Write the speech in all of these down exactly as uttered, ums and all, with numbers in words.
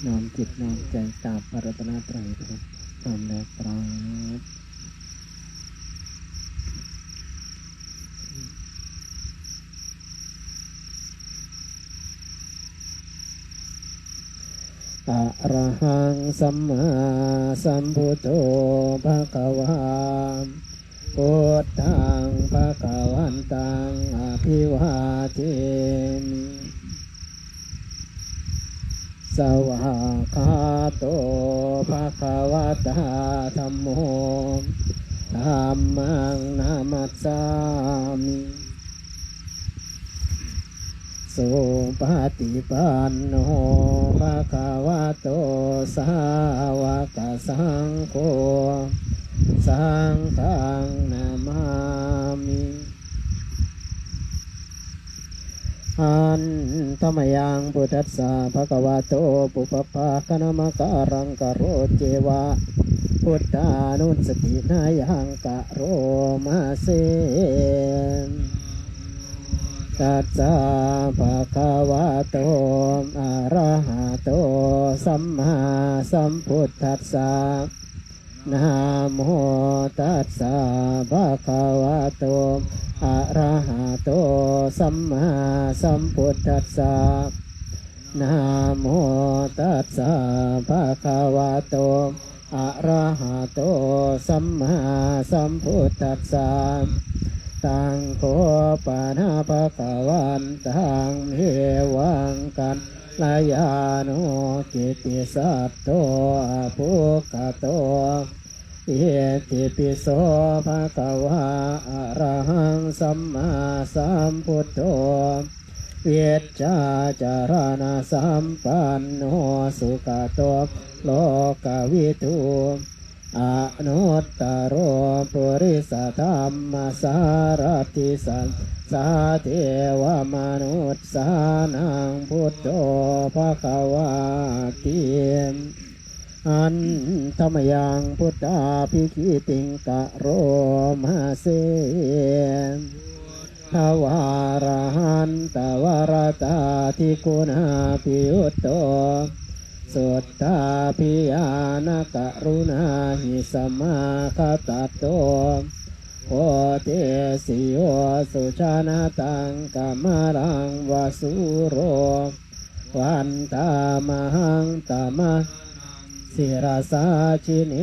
น้อมจิตน้อมใจกราบพระรัตนตรัยครับ พร้อมแล้วครับ อะระหังสัมมาสัมพุทโธ ภะคะวา พุทธัง ภะคะวันตัง อะภิวาเทมิ สวากขาโต ภะคะวะตา ธัมโม ธัมมัง นะมัสสามิ สุปฏิปันโน ภะคะวะโต สาวกสังโฆ สังฆัง นะมามิ หันธะมะยัง พุทธัสสะ ภะคะวะโต ปุพพะภาคะนะมะกะรัง กะโรเจวะ พุทธานุสตินะยัง กะโรมะเส ตัสสะ ภะคะวะโต อะระหะโต สัมมาสัมพุทธัสสะ นะโมตัสสะ ภะคะวะโต อะระหะโต สัมมาสัมพุทธัสสะ นะโมตัสสะ ภะคะวะโต อะระหะโต สัมมาสัมพุทธัสสะ ตังโฆปะนะภะคะวันตัง เอวังกัลยาโณ กิตติสัตโต อะภุคคโต อิติปิโส ภะคะวา อะระหัง สัมมาสัมพุทโธ วิชชาจารณะสัมปันโน สุขโต โลกวิทู อนุตตโร ปุริสธัมมสารถิ สัจจาเทวมนุสสานัง พุทโธ ภะคะวาติ หันธะมะยัง พุทธาภิกขิติง กะโรมะเส ทวาระหันตวรตาธิคุณาภิยุตโต สุตตาภิญาณกรุณาหิสมาคตัตโต โพเทสิโย สุชนะตังกมลังวะสูโร วันทามหัง ตมะ สิรสา จิเน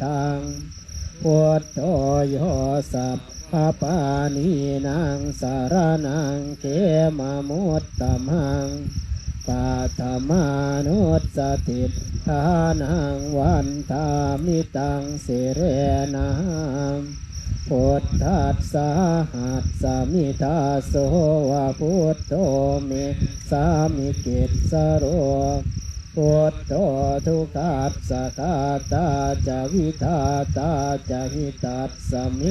ทัง พุทโธ โย สัพพปาณีนัง สรณัง เขมมุตตมัง ปัทมานุสสติฏฐานัง วันทามิตัง สิเรนะหัง พุทธัสสะ หัสสะมิ ทัสโส วะ พุทโธ เม สามิ กิสสโร พุทโธ ทุกขัสสะ ฆาตา จะ วิทาตา จะ หิตัสสะ เม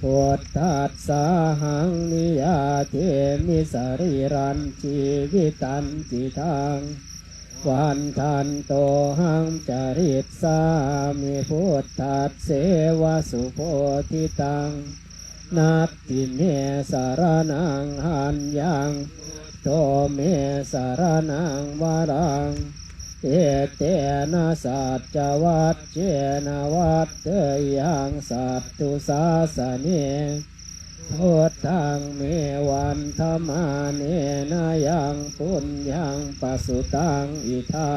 พุทธัสสะหัง นิยาเทมิ สะรีรัง จีวิตัง จิตัง วันทันโตหัง จริสสามิ พุทธัสเสวะ สุโพธิตัง นัตถิเม สรณัง หัญญัง พุทโธ เม สรณัง วรัง เอเตนะ สัจจวัจเจนะ วัตเตยัง สัตถุสาสะเน พุทธัง เม วันทะมาเนนะ ยัง ปุญญัง ปะสุตัง อิทะ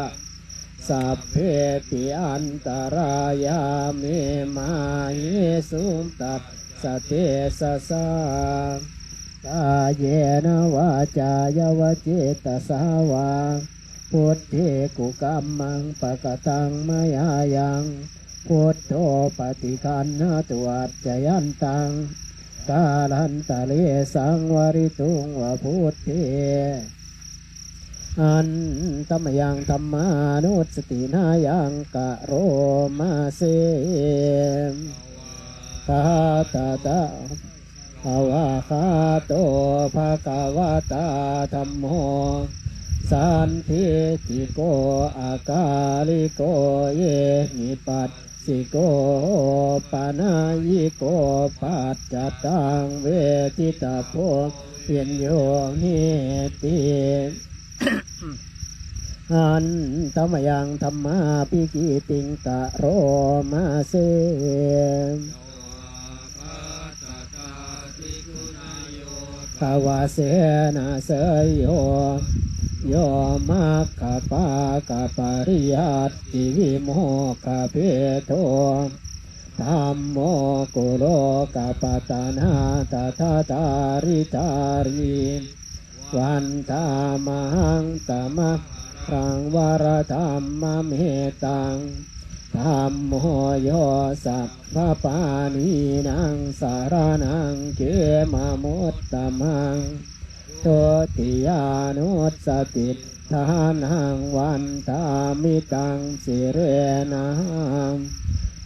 สัพเพปิ อันตะรายา เม มะเหสุง ตัสสะ เตสะสะ Kāyena vācāya va cetasā vā, buddhe kukammaṃ pakataṃ mayā yaṃ, buddho paṭiggaṇhatu accayantaṃ, kālantare saṃvarituṃ va buddhe. Handa mayaṃ dhammānussatinayaṃ karoma se. Bhagavato bhagavato arahato bhagavatā dhammo sandiṭṭhiko akāliko ehipassiko opanayiko paccattaṃ veditabbo viññūhīti. Handa mayaṃ dhammābhigītiṃ karoma se. Bhagavato bhagavato arahato bhagavatā dhammo sandiṭṭhiko akāliko ehipassiko opanayiko paccattaṃ veditabbo viññūhīti. Handa mayaṃ dhammābhigītiṃ karoma se. Bhagavato bhagavato arahato bhagavatā dhammo sandiṭṭhiko akāliko ehipassiko opanayiko paccattaṃ veditabbo viññūhīti. Handa mayaṃ dhammābhigītiṃ karoma se. Yo maggapākapariyattivimokkhabhedo, yo maggapākapariyattivimokkhabhedo, dhammo kulokapatanā tathadhāridhārī, vandāmahaṃ tamabhāraṃ varadhammametaṃ. Dhammo yo sabbapāṇīnaṃ saraṇaṃ khemamuttamaṃ, dutiyānussatiṭṭhānaṃ vandāmi taṃ sirenahaṃ.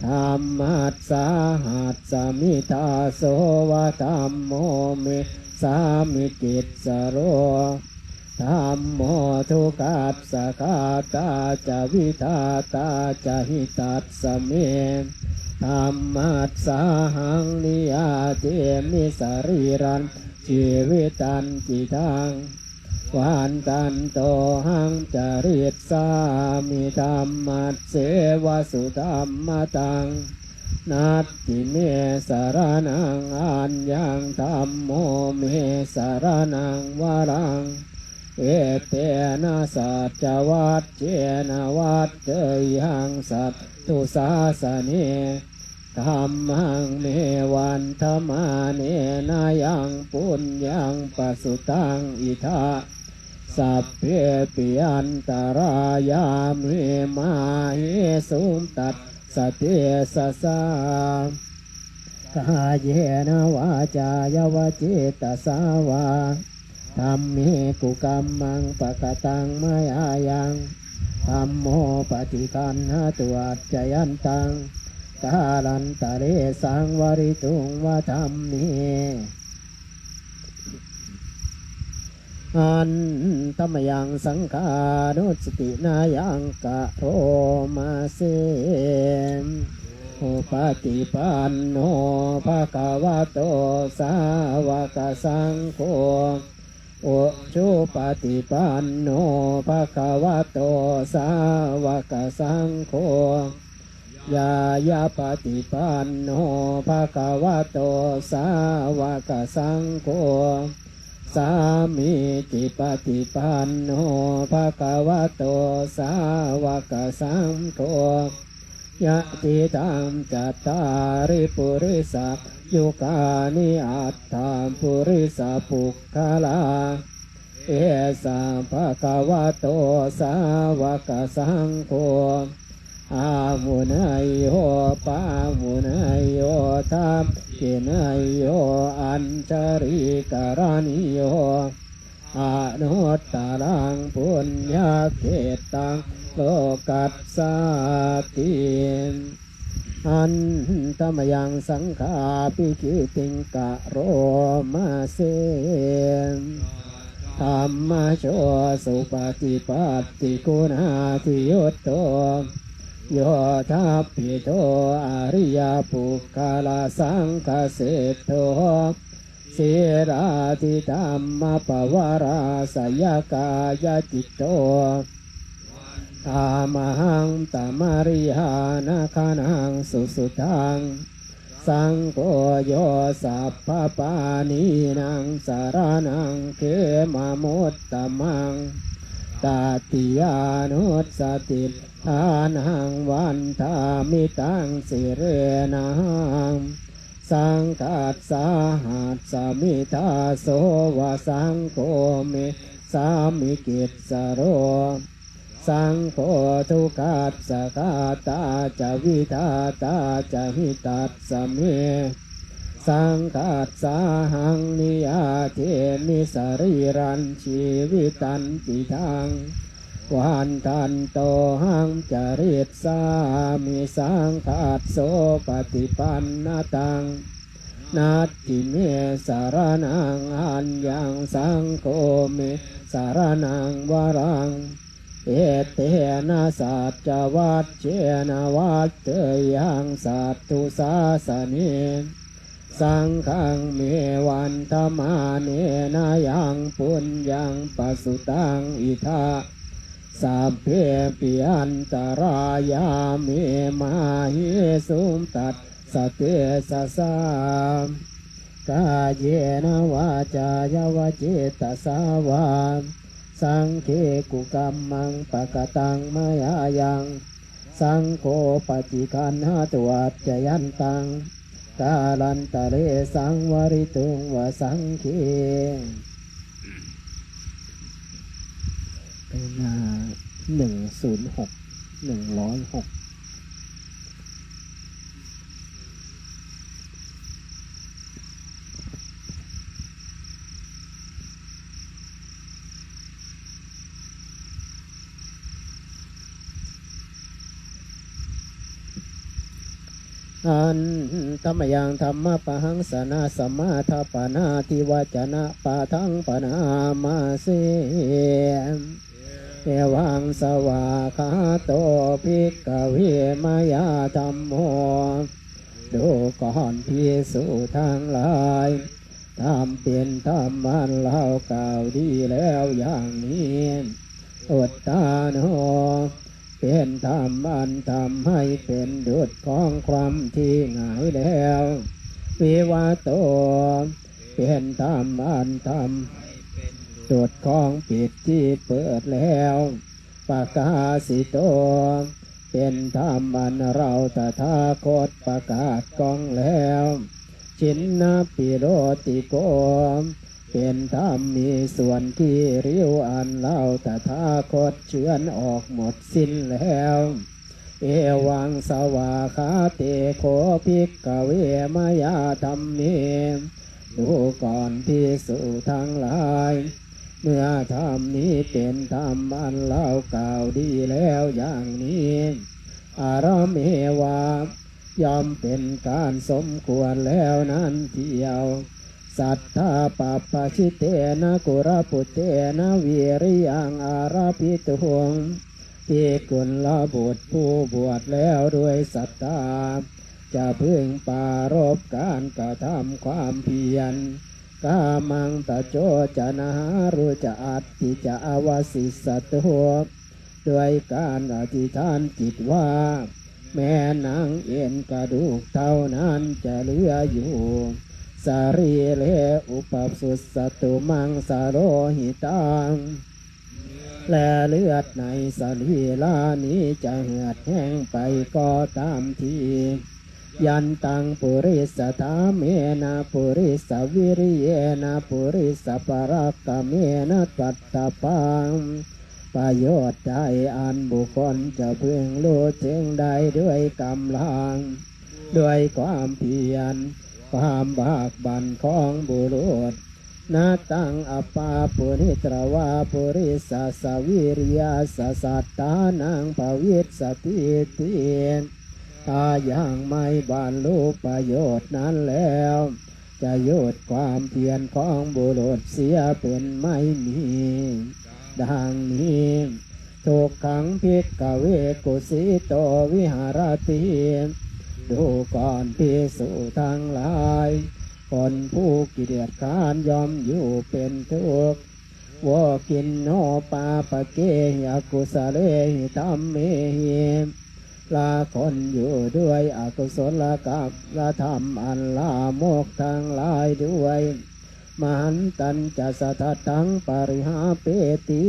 Dhammassāhasmi dāso va dhammo me sāmikissaro, dhammo dukkhassa ghātā ca vidhātā ca hitassa me, dhammassāhaṃ niyyādemi sarīrañjīvitañcidaṃ, vandantohaṃ carissāmi dhammasseva sudhammataṃ. Natthi me saraṇaṃ aññaṃ, dhammo me saraṇaṃ varaṃ, etena saccavajjena vaḍḍheyyaṃ satthu sāsane. Dhammaṃ me vandamānena yaṃ puññaṃ pasutaṃ idha, sabbepi antarāyā me māhesuṃ tassa tejasā. Kāyena vācāya va cetasā vā, dhamme kukammaṃ pakataṃ mayā yaṃ, dhammo paṭiggaṇhatu accayantaṃ, kālantare saṃvarituṃ va dhamme. Handa mayaṃ saṅghānussatinayaṃ karoma se. Supaṭipanno bhagavato sāvakasaṅgho, ujupaṭipanno bhagavato sāvakasaṅgho, ñāyapaṭipanno bhagavato sāvakasaṅgho, sāmīcipaṭipanno bhagavato sāvakasaṅgho, yadidaṃ cattāri purisayugāni aṭṭha purisapuggalā, esa bhagavato sāvakasaṅgho, āhuneyyo pāhuneyyo dakkhiṇeyyo añjalikaraṇīyo, anuttaraṃ puññakkhettaṃ lokassāti. Handa mayaṃ saṅghābhigītiṃ karoma se. Dhammajo supaṭipattiguṇādiyutto, yoṭṭhabbidho ariyapuggalasaṅghaseṭṭho, sīlādidhammapavarāsayakāyacitto, vandāmahaṃ tamariyāna gaṇaṃ susuddhaṃ. Saṅgho yo sabbapāṇīnaṃ saraṇaṃ khemamuttamaṃ, tatiyānussatiṭṭhānaṃ vandāmi taṃ sirenahaṃ. Saṅghassa hassami dāso va saṅgho me sāmikissaro. Saṅgho dukkhassa ghātā ca vidhātā ca hitassa me. Saṅghassāhaṃ niyyādemi sarīrañjīvitañcidaṃ. Vandantohaṃ carissāmi saṅghassopaṭipannataṃ. Natthi me saraṇaṃ aññaṃ, saṅgho me saraṇaṃ varaṃ. Etena saccavajjena vaḍḍheyyaṃ satthu sāsane. Saṅghaṃ me vandamānena yaṃ puññaṃ pasutaṃ idha, sabbepi antarāyā me māhesuṃ tassa tejasā. Kāyena vācāya va cetasā vā, saṅghe kukammaṃ pakataṃ mayā yaṃ, saṅgho paṭiggaṇhatu accayantaṃ, kālantare saṃvarituṃ va saṅghe. หน้าหนึ่งศูนย์หก หนึ่งร้อยหก Handa mayaṃ dhammapahāsanasamādāpanādivacanapaṭhaṃ bhaṇāma se. Evaṃ svākkhāto bhikkhave mayā dhammo. ดูก่อนภิกษุทั้งหลาย ธรรมเป็นธรรมอันเรากล่าวดีแล้วอย่างนี้ Uttāno เป็นธรรมอันทำให้เป็นดุจของความที่หงายแล้ว Vivatto เป็นธรรมอันทำดุจของปิดที่เปิดแล้ว Pakāsito เป็นธรรมอันเราตถาคตประกาศกองแล้ว Chinnapilotiko เป็นธรรมมีส่วนขี้ริ้วอันเราตถาคตเฉือนออกหมดสิ้นแล้ว Evaṃ svākkhāte kho bhikkhave mayā dhamme. ดูก่อนภิกษุทั้งหลาย เมื่อธรรมนี้เป็นธรรมอันเรากล่าวดีแล้วอย่างนี้ Ayameva ย่อมเป็นการสมควรแล้วนั้นเทียว Satthā pabbajitena kulabhujena viriyaṃ ārabhituṃ ที่กุลบุตรผู้บวชแล้วด้วยศรัทธา จะพึงปรารภการกระทำความเพียร Kāmaṃ taco ca nahāru ca atthi ca avasissatu ด้วยการอธิษฐานจิตว่า แม้หนังเอ็นกระดูกเท่านั้นจะเหลืออยู่ Sarīre upasussatu maṃ salohitaṃ และเลือดในสรีระนี้จะเหือดแห้งไปก็ตามที Yantaṃ purisādhammena purisaviriyena purisaparakkamena tattha pāṃ ประโยชน์ใดอันบุคคลจะพึงรู้ถึงได้ด้วยกำลัง ด้วยความเพียร ความบากบั่นของบุรุษ Na taṃ apāpuṇhitvā purisassa vīriyassa sattānaṃ bhavissatīti. ถ้ายังไม่บรรลุประโยชน์นั้นแล้ว จะหยุดความเพียรของบุรุษเสียเป็นไม่มี ดังนี้ Dukkhaṃ bhikkhave kusito viharati ดูก่อนภิกษุทั้งหลาย คนผู้เกียจคร้านย่อมอยู่เป็นทุกข์ Vokiṇṇo pāpakehi akusalehi dhammehi และคนอยู่ด้วยอกุศลกรรมและธรรมอันลามกทั้งหลายด้วย Mahantañca satattaṃ parihāpeti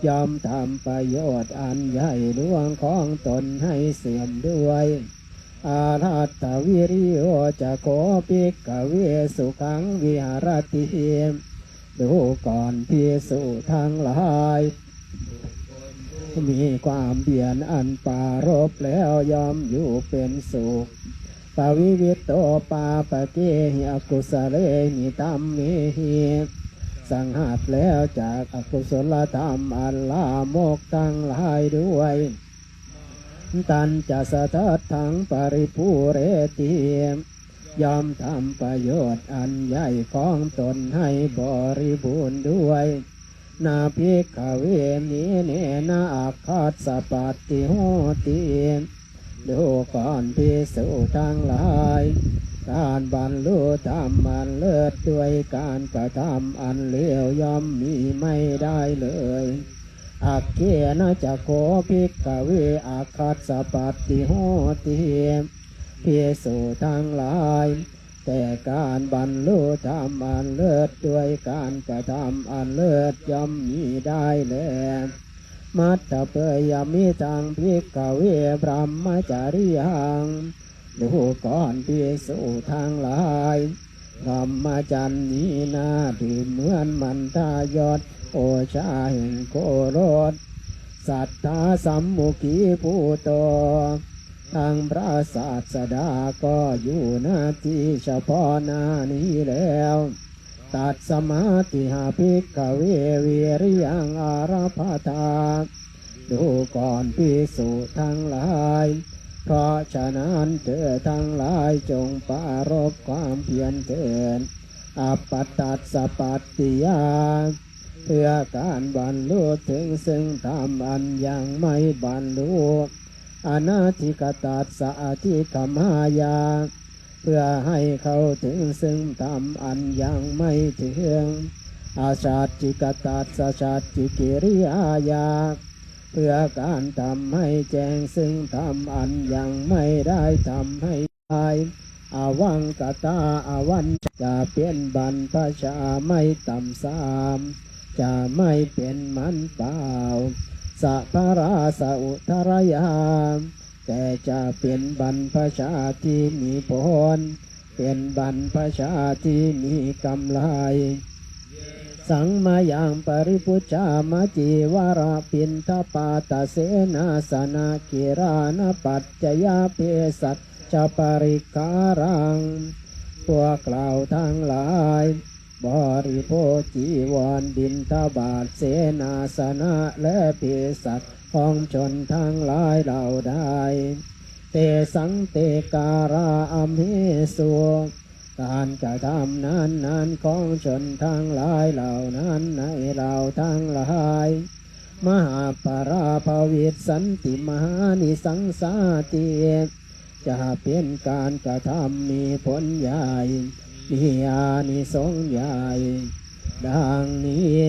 ย่อมทำประโยชน์อันใหญ่หลวงของตนให้เสื่อมด้วย อารัตถวิริโยจะโขภิกขเวสุขังวิหารติ ดูก่อนภิกษุทั้งหลาย มีความเพียรอันปรารภแล้วย่อมอยู่เป็นสุข ปวิวิตโตปาปเกหิอกุสเลหิธัมเมหิ สงัดแล้วจากอกุศลธรรมอันลามกทั้งหลายด้วย ตัญจะสะทัดถังปริภูเรติ ย่อมทำประโยชน์อันใหญ่ของตนให้บริบูรณ์ด้วย นาภิกขเวหิเนนะอักขัสสะปัตติโหติ ดูก่อนภิกษุทั้งหลาย การบรรลุธรรมอันเลิศด้วยการกระทำอันเลวย่อมมีไม่ได้เลย อักเขนะจะโขภิกขเวอักขัสสะปัตติโหติ ภิกษุทั้งหลาย แต่การบรรลุธรรมอันเลิศด้วยการกระทำอันเลิศย่อมมีได้แล มัตถเปยมิทังภิกขเวบรหมจริยัง ดูก่อนภิกษุทั้งหลาย พรหมจรรย์นี้นาดื่มเหมือนมัณฑายศ โอชาแห่งโครส สัทธาสัมมุขีภูโต ทั้งพระศาสดาก็อยู่ณที่เฉพาะหน้านี้แล้ว ตัสมาติหาภิกขเววิริยังอารัพพทา ดูก่อนภิกษุทั้งหลาย เพราะฉะนั้นเธอทั้งหลายจงปรารภความเพียรเถิด อัปปตตัสสะปัตติยา เพื่อการบรรลุถึงซึ่งธรรมอันยังไม่บรรลุ อนาธิกตัสสะอธิกขมายา เพื่อให้เข้าถึงซึ่งธรรมอันยังไม่ถึง อสัจจิกตัสสะสัจจิกิริยายา เพื่อการทำให้แจ้งซึ่งธรรมอันยังไม่ได้ทำให้ได้ อวังกตาอวัญจะเป็นบรรพชาไม่ต่ำซาม จะไม่เป็นมันเปล่า สัพพราสะอุทรยา แต่จะเป็นบรรพชาที่มีผล เป็นบรรพชาที่มีกำไร สังมายังปริพุจจามะจีวระปิณฑปาตะเสนาสนะกิรานะปัจจยาเภสัชจะปริกขารัง พวกเราทั้งหลาย บริโภคจีวรบิณฑบาตเสนาสนะและเภสัชของชนทั้งหลายเหล่าใด เตสังเตการาอมเหสุ การกระทำนั้นนั้นของชนทั้งหลายเหล่านั้นในเราทั้งหลาย มหาปราภวิสสันติมหานิสังสาติ จะเป็นการกระทำมีผลใหญ่ มีอานิสงส์ใหญ่ ดังนี้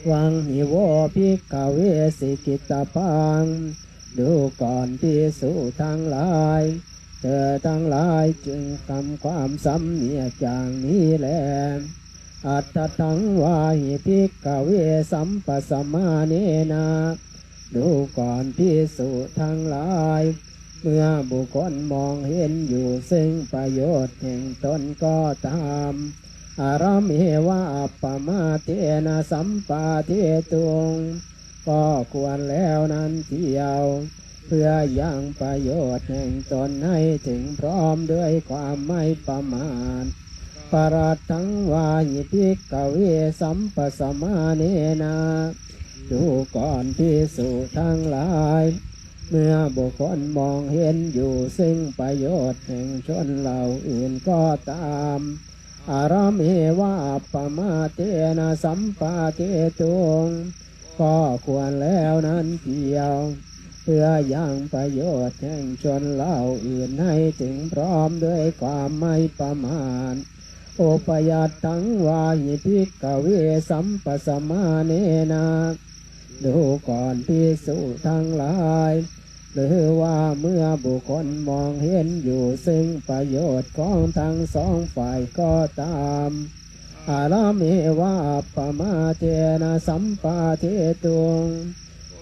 วังหิโวภิกขเวสิกิตตปัง ดูก่อนภิกษุทั้งหลาย เธอทั้งหลายจึงทำความสำเนียกอย่างนี้แล อัตถังวาหิภิกขเวสัมปสมาเนนะ ดูก่อนภิกษุทั้งหลาย เมื่อบุคคลมองเห็นอยู่ซึ่งประโยชน์แห่งตนก็ตาม อารเมวะอัปปมาเทนะสัมปาเทตุง ก็ควรแล้วนั้นเทียว เพื่อยังประโยชน์แห่งตนให้ถึงพร้อมด้วยความไม่ประมาท ปรัตถังวาหิภิกขเวสัมปสมาเนนะ ดูก่อนภิกษุทั้งหลาย เมื่อบุคคลมองเห็นอยู่ซึ่งประโยชน์แห่งชนเหล่าอื่นก็ตาม อารเมวะอัปปมาเทนะสัมปาเทตุง ก็ควรแล้วนั้นเทียว เพื่อยังประโยชน์แห่งชนเหล่าอื่นให้ถึงพร้อมด้วยความไม่ประมาท อุปยัตถังวาหิภิกขเวสัมปสมาเนนะ ดูก่อนภิกษุทั้งหลาย หรือว่าเมื่อบุคคลมองเห็นอยู่ซึ่งประโยชน์ของทั้งสองฝ่ายก็ตาม อารเมวะอัปปมาเทนะสัมปาเทตุง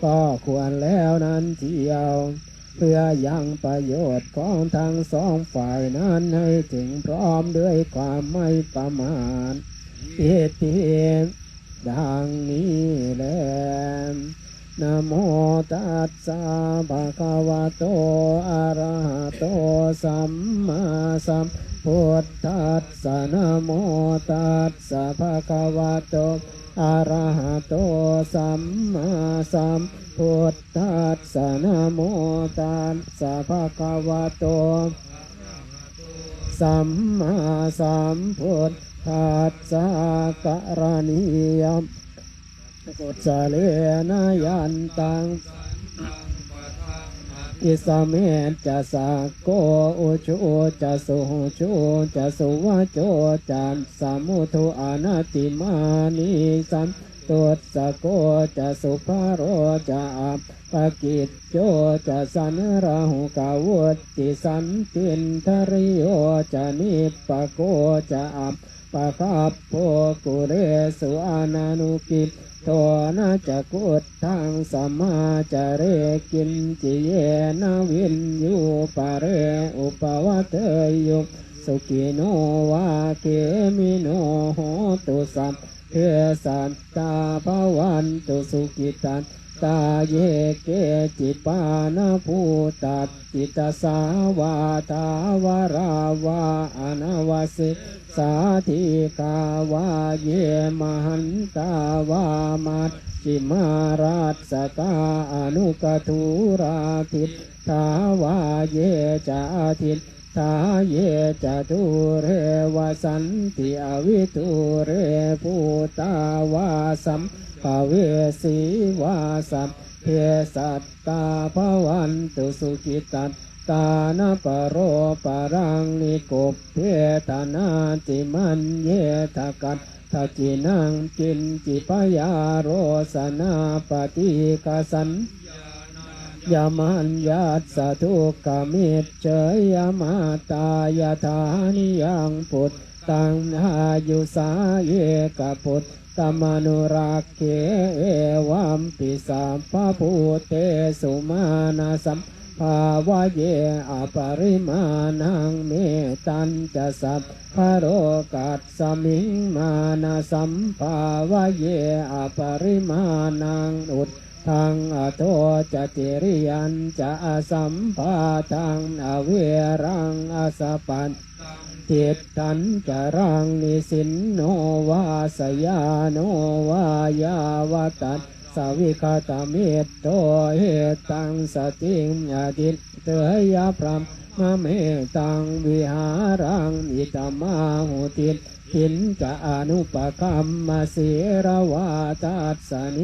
ก็ควรแล้วนั้นเทียว เพื่อยังประโยชน์ของทั้งสองฝ่ายนั้นให้ถึงพร้อมด้วยความไม่ประมาท อิติ ดังนี้แล นะโมตัสสะ ภะคะวะโต อะระหะโต สัมมาสัมพุทธัสสะ นะโมตัสสะ ภะคะวะโต อะระหะโต สัมมาสัมพุทธัสสะ นะโมตัสสะ ภะคะวะโต สัมมาสัมพุทธัสสะ กะระณียะ กุสะเลนะ ยันตัง อิสเมจจะ สักโก อุจุจะ สุหุจุจะ สุวะโจจัสสะ มุทุอนัตถิมานี สันตุสสะโกจะ สุภะโรจะ อัปปะกิจโจจะ สันราหุกะวุตติสันตินทะริโยจะ นิปปะโกจะ อัปปะคัปโป กุเรสุ อนานุกิตโทนะ จะ กุฏฐัง สมาจาเร กิญจิ เยนะ วิญญู ปะเร อุปะวะเทยุ สุขิโน วา เขมิโน โหตุ สัพเพ สัตตา ภะวันตุ สุขิตัตตา เย เกจิ ปานะภูตัตติ ตะสา วา ทาวะรา วา อะนะวะเส สา ทีฆา วา เย มหันตา วา มัชฌิมา รัสสะกา อะนุกะถูรา ทิฏฐา วา เย จะ อะทิฏฐา เย จะ ดูเร วะสันติ อะวิดูเร ภูตา วา สัมภะเวสี วา สัพเพ สัตตา ภะวันตุ สุขิตัตตา นะปะโรปะรัง นิกุปเพ ทะ นาติมัญเญทะ กัตถะจินัง กิญจิ พยาโรสนา ปะตีฆะสัญญา ยะ มัญญัสสะ ทุกขะมิจเฉยยะ มาตา ยะถา นิยัง ปุตตัง อายุสา เอกะปุตตะมะนุรักเข เอวัมปิ สัพพะภูเตสุ มานะสัมภาวะเย อะปะริมาณัง เมตตัญจะ สัพพะโลกัสสะมิง มานะสัมภาวะเย อะปะริมาณัง อุทธัง อะโทจะ ติริยัญจะ อะสัมปาทัง อะเวรัง อะสะปัต ทิฏฐัญจะรัง นิสินโน วา สยาโน วา ยาวะตัสสะ วิคตะมิตโต หิตัง สติง อธิเตยะ พรหมเมตัง วิหารัง อิตะมาหุ ทิฏฐิญจะ อนุปะกัมมะ สีลวาทัสสะเน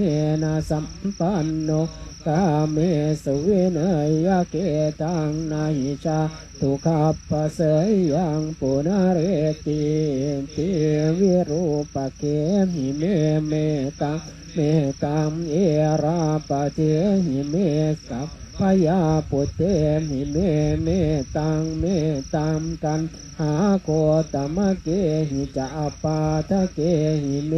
นะ สัมปันโน กาเมสุ วิเนยยะ เกตัง นะหิจา ตุขัปปะเสยยัง ปุนะเรติ ติ วิรูปะเขหิ เม เมตัง เมตัง เอราปะเทหิ เม สัพพะยาปุเตหิ เม เมตัง เมตัง กันหาโคตมะเกหิจะ อะปาทะเกหิ เม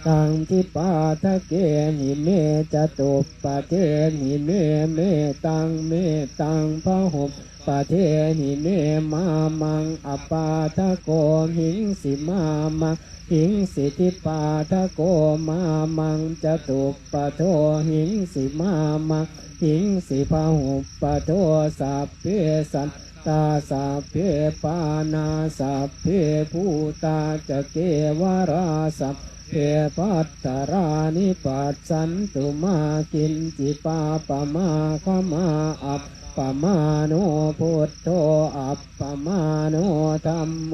ตัง ทิปาทะเกหิ เม จตุปปะเทหิ เม เมตัง เมตัง พะหุปปะเทหิ เม มามัง อะปาทะโก หิงสิ มามัง หิงสิ ทิปาทะโก มามัง จตุปปะโท หิงสิ มามัง หิงสิ พะหุปปะโท สัพเพ สัตตา สัพเพ ปานา สัพเพ ภูตา จะ เกวะรา สัพเพ ภัตตารานิ ปัสสันตุ มา กิญจิ ปาปะมา ขะมา อัปปะมาโน พุทโธ อัปปะมาโน ธัมโม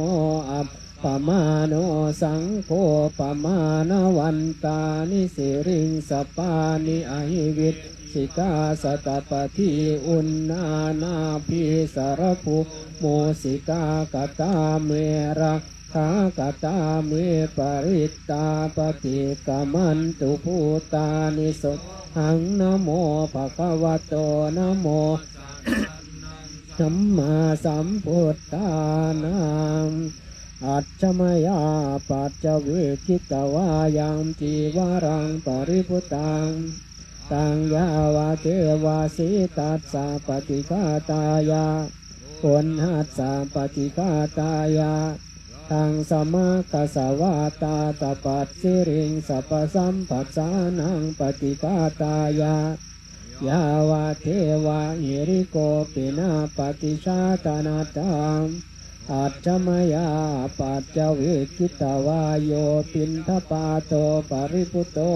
อัปปะมาโน สังโฆ ปะมาณะวันตานิ สิริงสะปานิ อะหิวิจฉิกา สะตะปะที อุณณานาภี สะระภู มูสิกา กะตา เม ระ ขากะตา เม ปะริตตา ปะติกะมันตุ ภูตานิ โส หัง นะโม ภะคะวะโต นะโม สัมมาสัมพุทธานัง อัจฉมยา ปัจจเวกขิตวายัง จีวรัง ปะริภุตัง Taṃ yāvadeva sītassa paṭighātāya uṇhassa paṭighātāya dhaṃsamakasavātātapasiriṃsapasamphassānaṃ paṭighātāya yāvadeva hirikopinaṃ paṭicchādanatthaṃ. Ajja mayā apaccavekkhitvā yo piṇḍapāto paribhutto,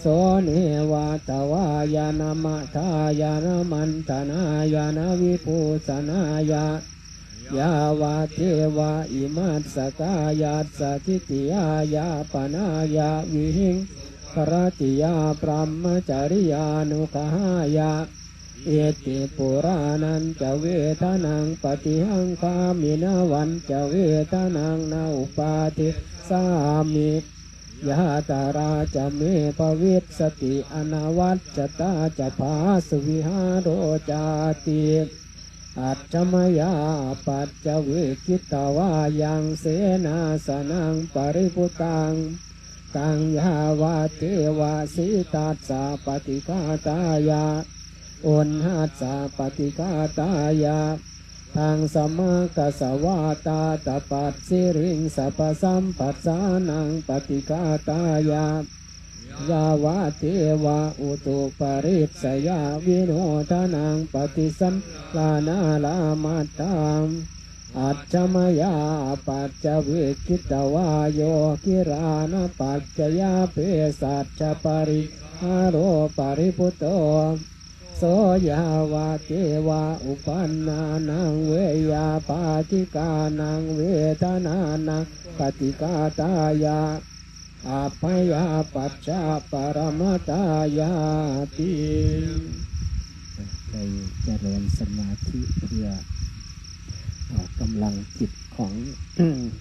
so neva davāya na madāya na maṇḍanāya na vibhūsanāya yāvadeva imassa kāyassa ṭhitiyā yāpanāya vihiṃsāratiyā brahmacariyānuggahāya. Iti purāṇañca vedanaṃ paṭihaṅkhāmi navañca vedanaṃ na uppādessāmi, yātrā ca me bhavissati anavajjatā ca phāsuvihāro cāti. Ajja mayā apaccavekkhitvā yaṃ senāsanaṃ paribhuttaṃ, taṃ yāvadeva sītassa paṭighātāya uṇhassa paṭighātāya dhaṃsamakasavātātapasiriṃsapasamphassānaṃ paṭighātāya yāvadeva utuparissayavinodanaṃ paṭisallānārāmatthaṃ. Ajja mayā apaccavekkhitvā yo gilānapaccayabhesajjaparikkhāro paribhutto, so yāvadeva uppannānaṃ veyyābādhikānaṃ vedanānaṃ paṭighātāya abyāpajjhaparamatāyāti. ได้เจริญสมาธิเพื่อออกกำลังจิตของ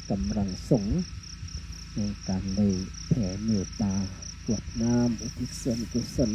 กำลังสงฆ์ ในการได้แผ่เมตตากรวดน้ำอุทิศส่วนกุศล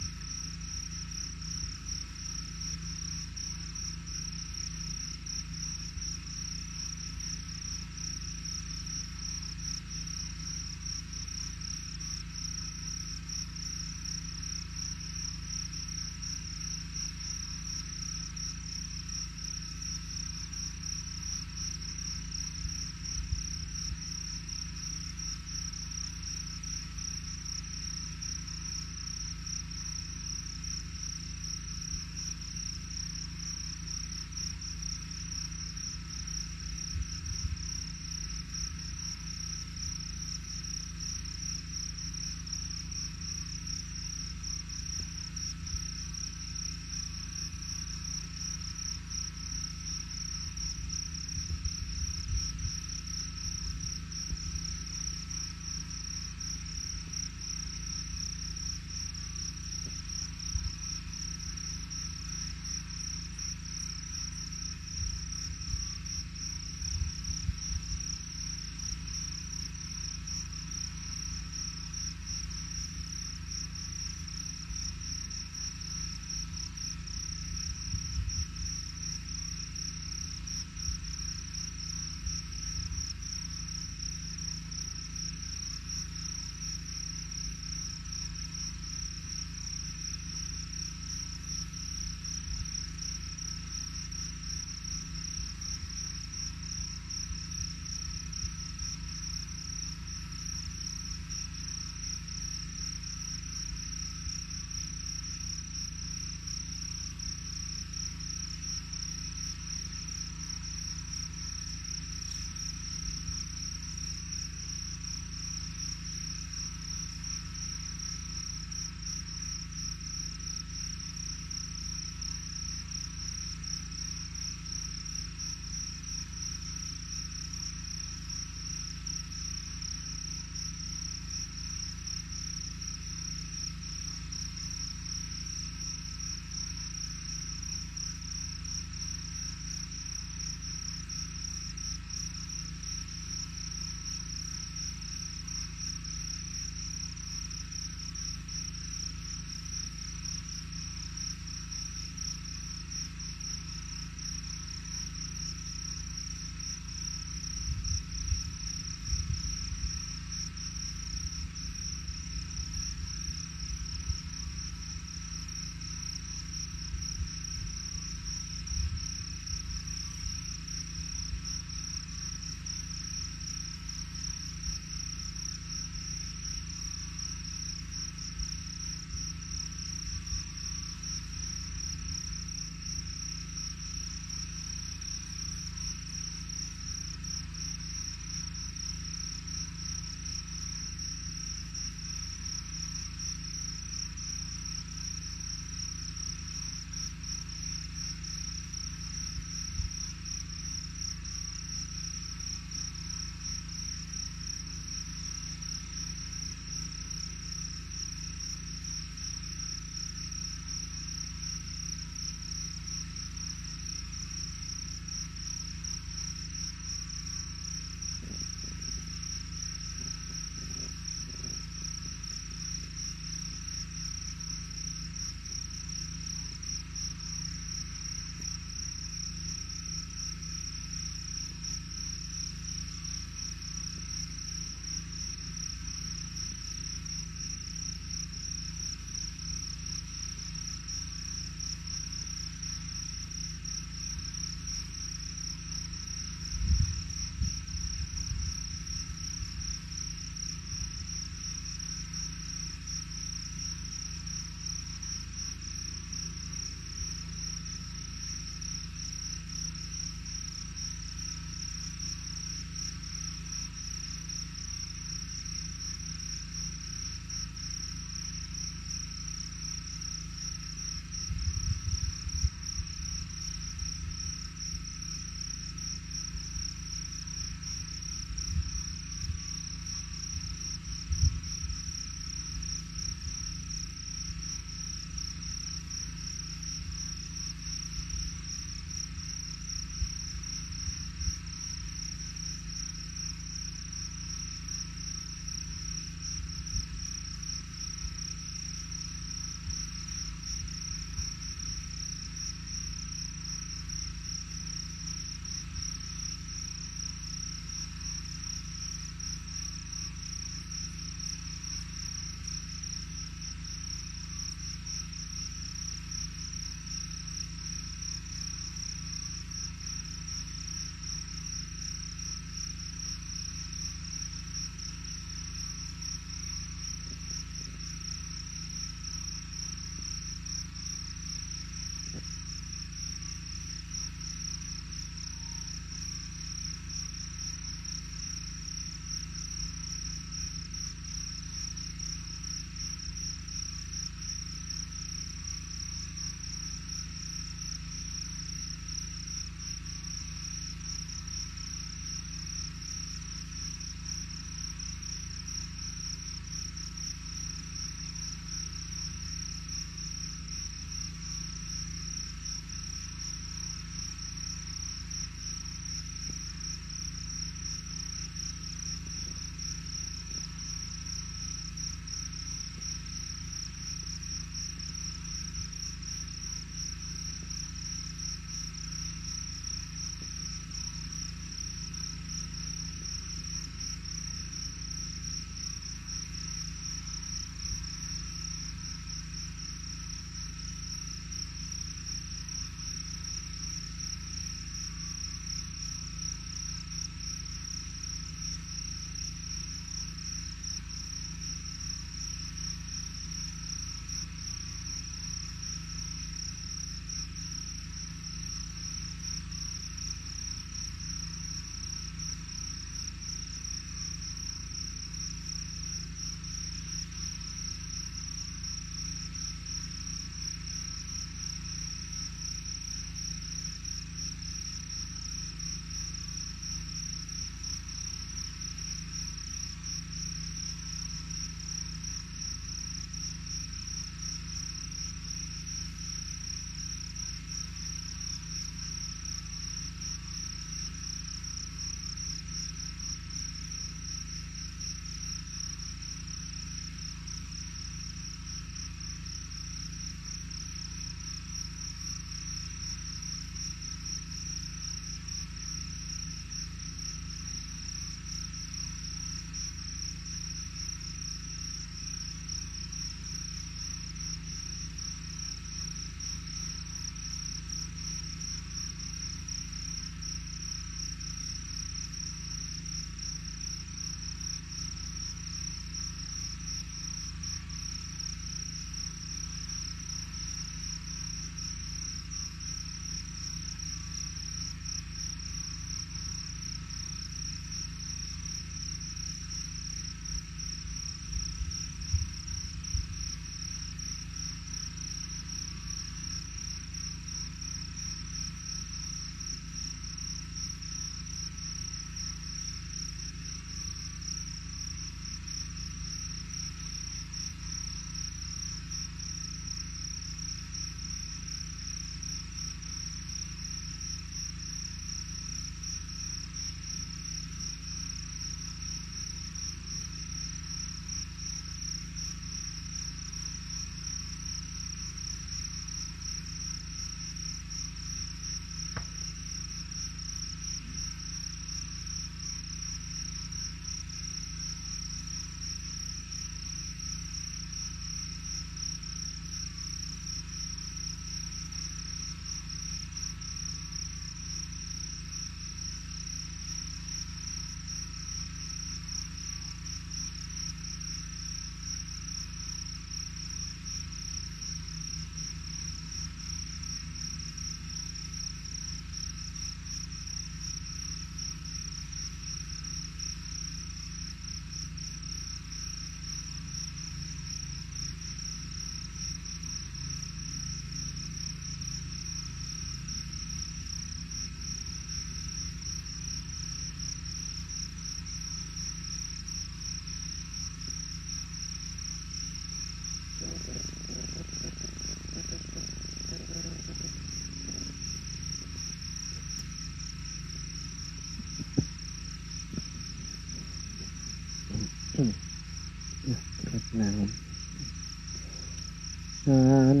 อัน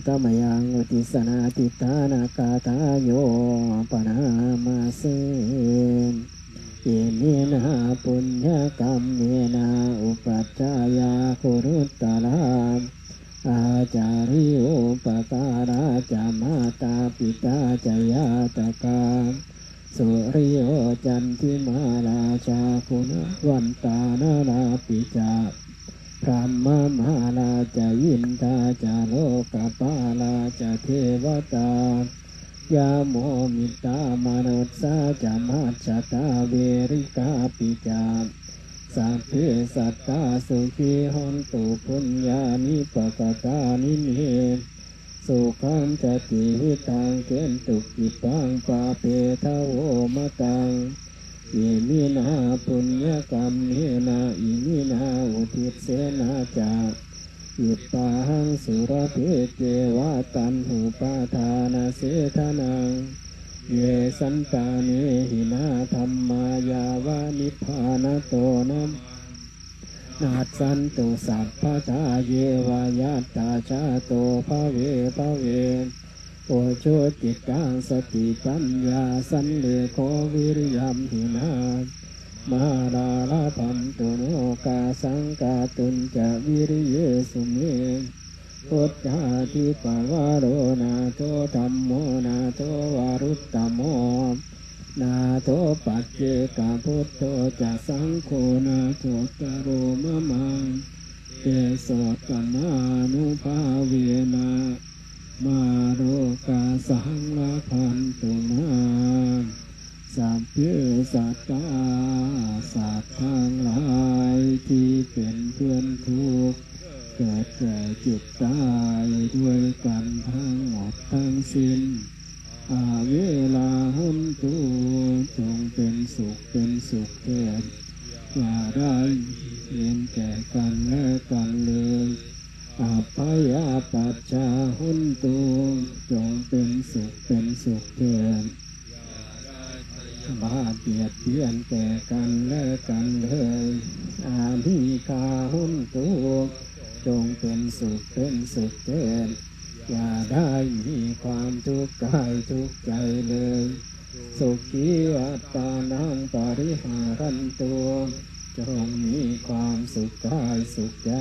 ตมยังอุทิสนาทิฏฐานากาธาโยปนามเส อิมินาปุญญกัมเมนาอุปัจจายาคุรุตตราอาจาริโยปการาจะมาตาปิตาจะญาตกาสุริโยจันทิมาราชาคุณวันตานาราปิจะพรหมมาราจะอินทาจะโลกปาราจะเทวตา ยาโมมิตามนุสสาจะมัจจตาเวริกาปิจาสัพเพสัตตาสุขีหนตุปุญญานิปกตานิเมสุขังจะติวิทังเกนตุกิปังปาเปทโวมตังอิมินาปุญญกัมเมนะอิมินาอุทิเสนาจะ อิปาหังสุรภิเกวะตัณหุปาทานเสทนังเยสันตาเนหินาธัมมายาวะนิพพานะโตนะมัสสันตุสัพพทาเยวะยัตตาชาโตภะเวภะเว โอจุติตังสติปัญญาสันเลโขวิริยมหินามาลาลพันตุโนกาสังกาตุนจะวิริเยสุเมพุทธาธิปวาโรนาโทธัมโมนาโทวารุตตโมนาโทปัจเจกพุทโธจะสังโฆนาโทตโรมะมังเตโสตมานุภาเวนะ มาโรกาสังละพันตุมาสัพเพสัตตาสัตว์ทั้งหลายที่เป็นเพื่อนทุกข์เกิดแก่เจ็บตายด้วยกันทั้งหมดทั้งสิ้นอาเวลาหนตุจงเป็นสุขเป็นสุขเถิดอย่าได้มีเวรแก่กันและกันเลย อัพพยาปัจจาหุนตุจงเป็นสุขเป็นสุขเถิดอย่าได้พยาบาทเบียดเบียนแก่กันและกันเลยอานิคาหุนตุจงเป็นสุขเป็นสุขเถิดอย่าได้มีความทุกข์กายทุกข์ใจเลยสุขีอัตตานังปริหารันตุจงมีความสุขกายสุขใจ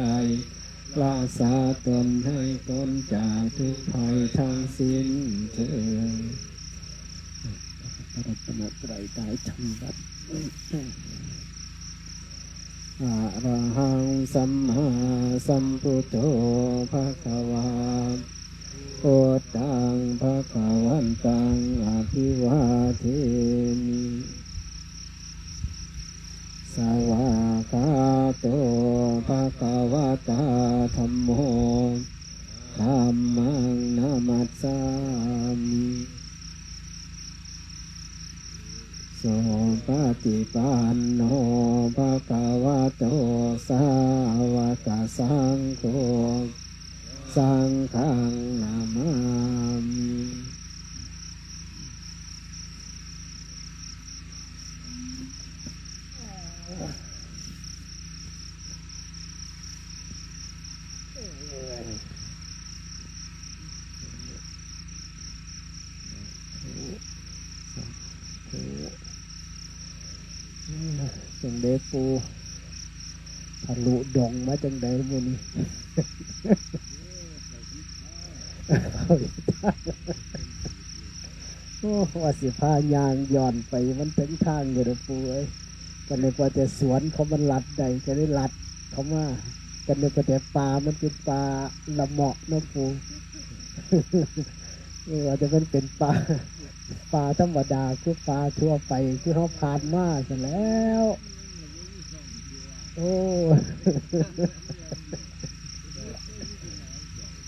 รักษาตนให้พ้นจากทุกข์ภัยทั้งสิ้นเถิดพระรัตนตรัยได้ทำวัดอะระหังสัมมาสัมพุทโธภะคะวาพุทธังภะคะวันตังอะภิวาเทมิ สวากขาโตภะคะวะตาธัมโมธัมมังนะมัสสามิสุปฏิปันโนภะคะวะโตสาวกสังโฆสังฆังนะมามิ จังได๋ปู่ ทะลุดงมาจังได๋มื้อนี้ โอ้ ว่าสิพาย่างย้อนไปมันถึงทางอยู่เด้อปู่เอ้ย ก็นึกว่าแต่สวนเขามันลัดได้ ก็ได้ลัดเข้ามา ก็นึกว่าแต่ป่ามันเป็นป่าละเมาะเนาะปู่ เออ ว่าแต่มันเป็นป่า ป่าธรรมดา คือป่าทั่วไป คือเฮาผ่านมาซั้นแหล้ว โอ้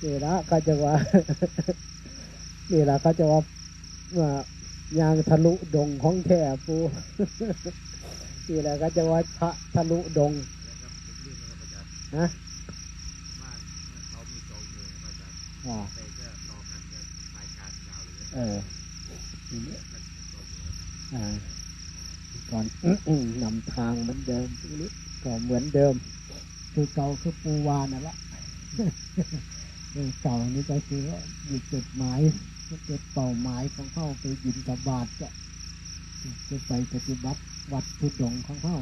นี่ละเขาจะว่า นี่ละเขาจะว่า ว่า ย่างทะลุดงของแท้ปู่ นี่ละเขาจะว่าพระทะลุดง ฮะ อ่า เออ ทีนี้ อ่า ก่อน นำทางเหมือนเดิม ทีนี้ก็เหมือนเดิม คือเก่า คือปูวานั่นละ คือเก่านี่ก็คือว่ามีจุดหมาย จุดเป้าหมายของเฮาไปบิณฑบาตก็ คือไปปฏิบัติวัตรธุดงค์ของเฮา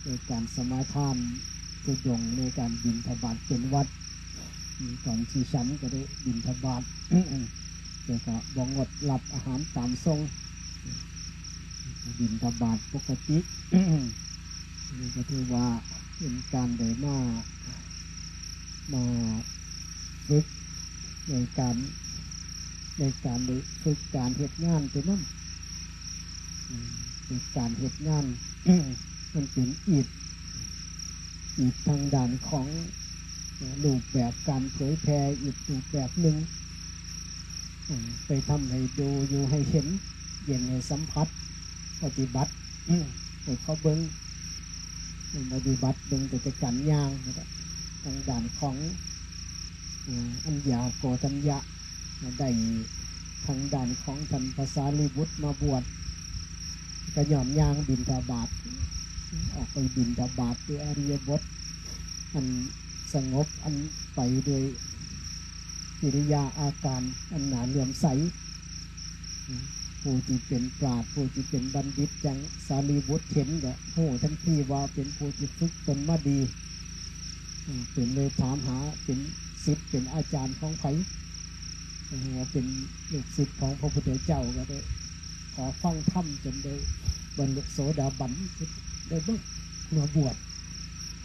ในการสมาทานธุดงค์ ในการบิณฑบาตเป็นวัตร อืม ก่อนสิฉันก็ได้บิณฑบาต แล้วก็บ่งดรับอาหารตามสั่ง บิณฑบาตปกติ นี่ก็ถือว่าเป็นการได้มา มาฝึกในการ ในการได้ฝึกการเฮ็ดงานไปนำ อืม ฝึกการเฮ็ดงาน มันเป็นอีก อีกทางด้านของ เอ่อ รูปแบบการเผยแผ่อีกรูปแบบหนึ่ง อืม ไปทำให้ดู อยู่ให้เห็น เห็นให้สัมผัส ปฏิบัติ ให้เขาเบิ่ง ปฏิบัติเบิ่งกิจการย่าง ทางด้านของ เอ่อ อัญญาโกณฑัญญะ ได้ทางด้านของท่านพระสารีบุตรมาบวช ก็ย้อนย่างบิณฑบาต ออกไปบิณฑบาตด้วยอิริยาบถอันสงบ อันไปด้วยกิริยาอาการอันน่าเลื่อมใส ผู้ที่เป็นปราชญ์ ผู้ที่เป็นบัณฑิต อย่างสารีบุตรเห็นก็รู้ทันทีว่าเป็นผู้ที่ฝึกตนมาดี อืม เพิ่นเลยถามหาเป็นศิษย์เป็นอาจารย์ของไผ เพิ่นว่าเป็นลูกศิษย์ของพระพุทธเจ้า ก็ได้ขอฟังธรรมจนได้บรรลุโสดาบัน ได้เบิ่งมาบวช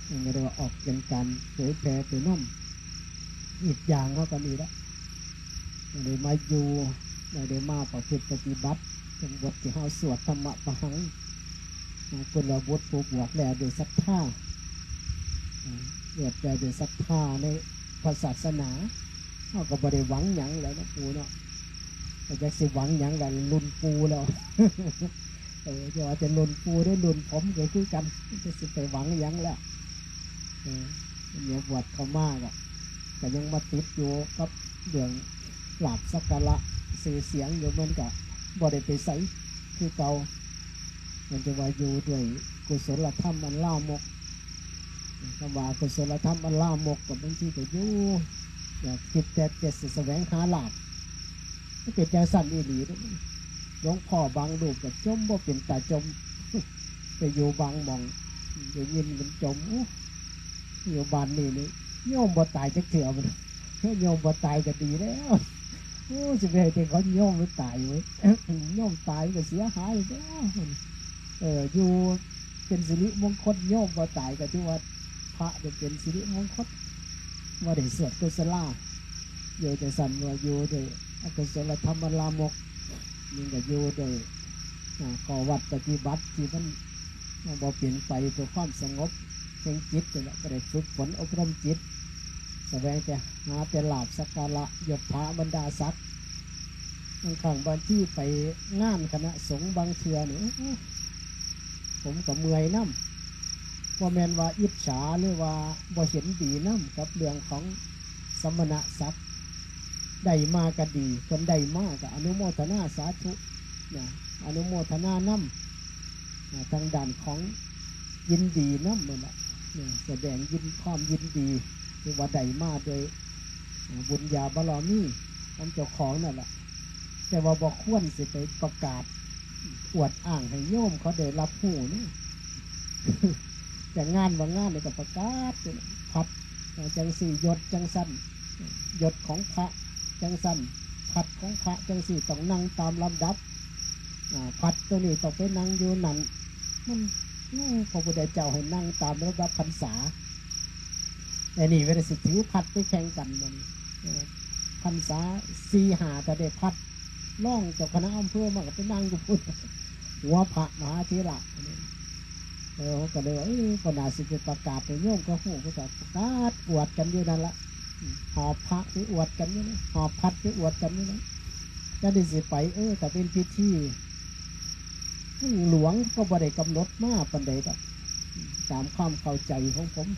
มันก็ได้ว่าออกเป็นการเผยแผ่ไปนำ อีกอย่างเฮาก็นี่ละ ได้มาอยู่ ได้มาประพฤติปฏิบัติ จั่งบทที่เฮาสวดธรรมะปะหัง กุลบุตรผู้บวชแล้วด้วยศรัทธา บวชแล้วด้วยศรัทธาในพระศาสนา เฮาก็บ่ได้หวังหยังแล้วเนาะปู่เนาะ ก็จักสิหวังหยังล่ะ รุ่นปู่แล้ว เออ จะว่าแต่รุ่นปู่หรือรุ่นผมก็คือกัน จะสิไปหวังหยังแล้ว เออ เดี๋ยวบวชเข้ามาก็ ก็ยังมาติดอยู่กับเรื่องลาภสักการะชื่อเสียงอยู่ มันก็บ่ได้ไปไสคือเก่า มันจะว่าอยู่ด้วยกุศลธรรมอันลามก คำว่ากุศลธรรมอันลามกก็บางทีก็อยู่ อยากคิดแต่จะแสวงหาลาภ มันเป็นจังซั่นอีหลีเด้อ หลวงพ่อบางรูปก็จมบ่เป็นตาจม ไปอยู่บางหม่อง ได้ยินมันจม โอ้ อยู่บ้านนี่นี่ โยมบ่ตายจักเทื่อมัน โยมบ่ตายก็ดีแล้ว โอ้ สิไปให้แต่เขาโยมมันตายเว้ย โยมตายมันก็เสียหายแล้ว เออ อยู่เป็นสิริมงคล โยมบ่ตายก็ถือว่าพระเนี่ยเป็นสิริมงคล บ่ได้สวดกุศลา อยู่จังซั่น ว่าอยู่ด้วยอกุศลธรรมลามก มันก็อยู่ด้วย อ่า ข้อวัดปฏิบัติที่มันบ่เป็นไปเพื่อความสงบแห่งจิตนี่แหละ ก็ได้ฝึกฝนอบรมจิต แสวงแต่หาแต่ลาภสักการะยศถาบรรดาศักดิ์ บางครั้งบางที่ไปงานคณะสงฆ์บางเทื่อนี่ โอ้โห ผมก็เมื่อยนำ บ่แม่นว่าอิจฉาหรือว่าบ่เห็นดีนำกับเรื่องของสมณศักดิ์ ได้มาก็ดี เพิ่นได้มาก็อนุโมทนาสาธุนะ อนุโมทนานำ นะ ทางด้านของยินดีนำนั่นแหละ นะ แสดงยิน ความยินดี ที่ว่าได้มาโดย อ่า บุญญาบารมีของเจ้าของนั่นแหละ แต่ว่าบ่ควรสิไปประกาศอวดอ้างให้โยมเขาได้รับรู้นี่ แต่งานบางงานนี่ก็ประกาศ พัดจังซี่ ยศจังซั่น ยศของพระจังซั่น พัดของพระจังซี่ ต้องนั่งตามลำดับ อ่า พัดตัวนี้ต้องไปนั่งอยู่นั่น มัน โอ้ พระพุทธเจ้าให้นั่งตามลำดับพรรษา แต่นี่เวลาสิถือพัดไปแข่งกันมัน เออ พรรษาสี่ห้าถ้าได้พัด รองเจ้าคณะอำเภอมาก็ไปนั่งอยู่พุ้น หัวพระมหาเถระ เออ ก็เลยว่า เออ ก็น่าสิไปประกาศให้โยมเขาฮู้ ก็ประกาศอวดกันอยู่นั่นละ หอบพระไปอวดกันอยู่นะ หอบพัดไปอวดกันอยู่นะ จะได้สิไป เออ แต่เป็นพิธี หลวงก็บ่ได้กำหนดมาปานใดดอก ตามความเข้าใจของผม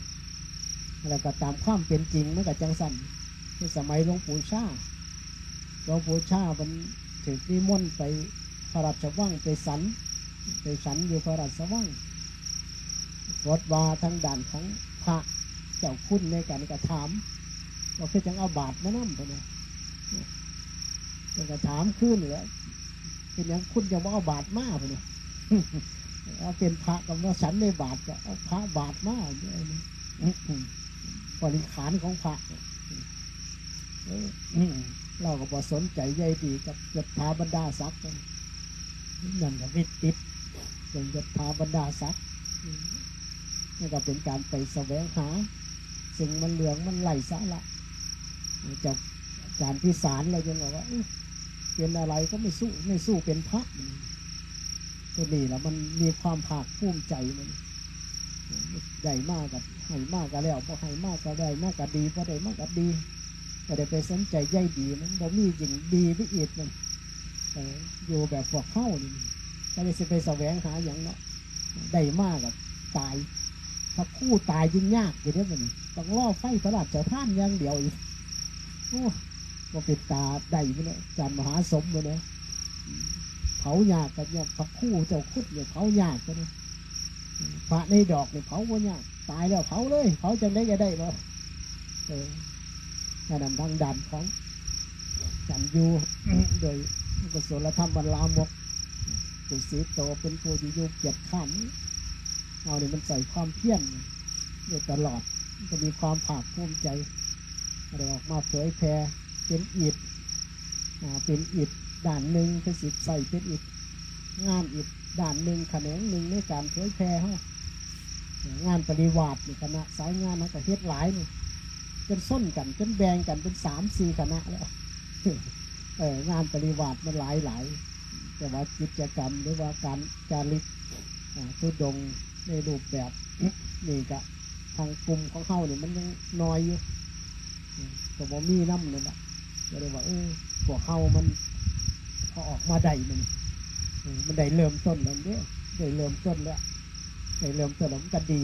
แล้วก็ตามความเป็นจริงมันก็จังซั่น สมัยหลวงปู่ชา หลวงปู่ชามันถูกนิมนต์ไปพระราชวังไปสัน ไปสันอยู่พระราชวัง ปรากฏว่าทางด้านของพระเจ้าคุณในการกระถามว่าคือจังเอาบาตรมานำไปเนี่ย เพิ่นก็ถามคืนแหละ เป็นหยังคุณจะว่าเอาบาตรมาเพิ่นว่า เอาเป็นพระก็มาฉันในบาตรก็เอาพระบาตรมา บริขารของพระ เออ เราก็บ่สนใจใยดีกับยศถาบรรดาศักดิ์ นั่นก็ไปติดเรื่องยศถาบรรดาศักดิ์ นั่นก็เป็นการไปแสวงหา สิ่งมันเหลืองมันไร้สาระ จากอาจารย์พิสารเรายังบอกว่า เอ๊ะ เป็นอะไรก็ไม่สู้ ไม่สู้เป็นพระ ตัวนี้แหละมันมีความภาคภูมิใจมัน ได้มากก็ให้มากก็แล้ว บ่ให้มากก็ได้มากก็ดี บ่ได้มากก็ดี ก็ได้ไปสนใจใยดี มันบ่มียิ่งดีไปอีกมัน เออ อยู่แบบพวกเฮานี่ ก็เลยสิไปแสวงหาหยังเนาะ ได้มากก็ตาย พระครูตายยิ่งยากอยู่เด้อมัน ต้องรอไฟพระราชทานอย่างเดียวอีก โอ้ บ่เป็นตาได้มื้อนี้ อาจารย์มหาสมมื้อนี้ เผายากกันเนี่ย พระครูเจ้าคุณเนี่ยเผายากกันเนี่ย พระในดอกเนี่ยเผาบ่ยาก ตายแล้วเผาเลย เผาจังได๋ก็ได้เนาะ เออ อันนั้นทางด้านของ กันอยู่ โดยกุศลธรรมมันลามก กุศิโตเป็นผู้ที่อยู่เกียจคร้าน เอานี่มันใส่ความเพียรอยู่ตลอด มันก็มีความภาคภูมิใจ ได้ออกมาเผยแผ่เป็นอิฐ อ่า เป็นอิฐด้านหนึ่ง เป็นสิใส่เป็นอิฐ งานอิฐด้านหนึ่ง แขนงหนึ่งในการเผยแผ่เฮา งานปริวาสนี่คณะสายงานเฮาก็เฮ็ดหลายนี่ จนส้นกัน จนแบ่งกันเป็นสามสี่คณะแล้ว เออ งานปริวาสมันหลายหลาย แต่ว่ากิจกรรมหรือว่าการจาริก อ่า ธุดงค์ในรูปแบบ นี่ก็ทางกลุ่มของเฮานี่มันยังน้อยอยู่ อืม ก็บ่มีนำนั่นล่ะ ก็เลยว่า เออ พวกเฮามัน พอออกมาได้มัน เออ มันได้เริ่มต้นแล้วเด้ ได้เริ่มต้นแล้ว ได้เริ่มต้นแล้วมันก็ดี